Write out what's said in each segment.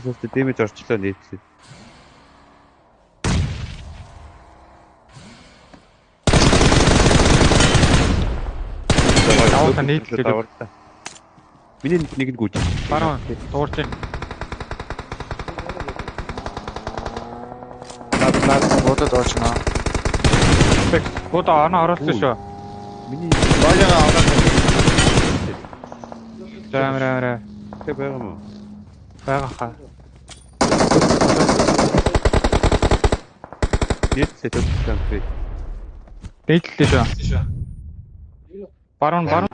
Дэмэж орчлоо нийтлээ. Даваа нийтлээ. Миний нэг нь гүйж. Баруун дуурж байна. Наад буудад орчихно. Буудаа оноо оруулсан шүү. Миний Боолоо ороод. За амар амар. Тэ байгаа юм уу? Байгаа хаа. Нийтлээ төвчсөн би. Нийтлээ шүү. Баруун баруун.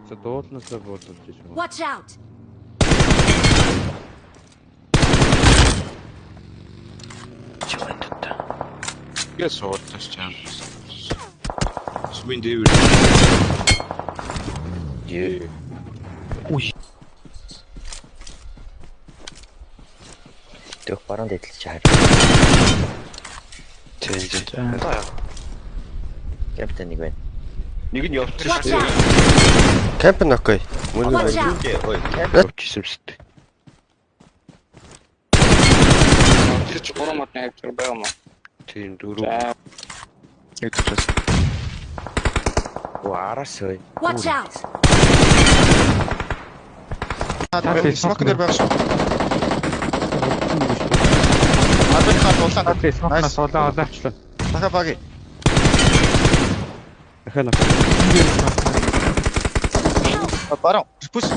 За дуулнаасаа буудуулж шүү. Watch out! Гээ суултаж чам. Сүмийн дээвэр. Ее. Үгүй. Дөх баруун дэдлэж хаар. Тэнж. Капитан нэг байна. Нэг нь явчихсан Watch шүү. out! Камп нь окей. Мөн Watch out! Ой, кемп. Явчихсан шүү дээ. Тэр чи 3 модны хавцар байгаа юм уу? Тийм дөрөв. За Нэг төвчөөс. Оо, араас ой. Watch out! Smoke дээр байгаа шүү. Арбын хаа дулаан. Smoke наас улаан улаачлаа. Дахиад баги. Дахиад нэг. Баруун. Push.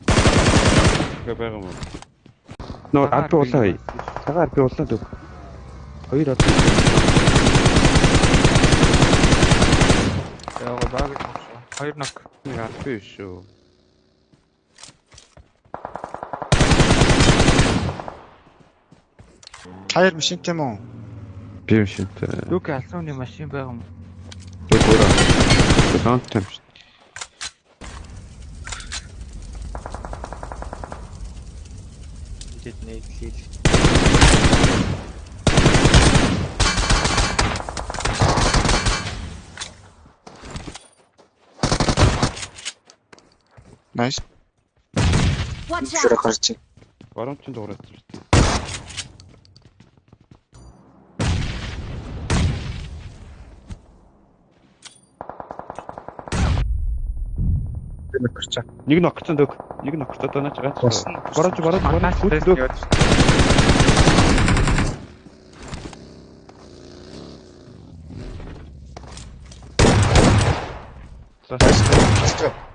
Дахиад байгаа юм уу? Нөө арби улаан хий. Цагаан арби улаан төв. Хоёр арби. Яага баг. Хоёр нок. Нэг арби биш шүү. Хоёр машинтай юм уу? Би машинтай. Дүк алсууны машин байгаа юм. Өөр. Саунд юм шүү. Дэд нийтлээ. Nice. Watch Шүрэ out! гарч. Баруун чинь дуурайсан шүү дээ. Нэг гарч. Нэг ногцсон дөг. Нэг ногцсон одоо наач гац. Баруун чи баруун баруун Манайч дөг. Nice.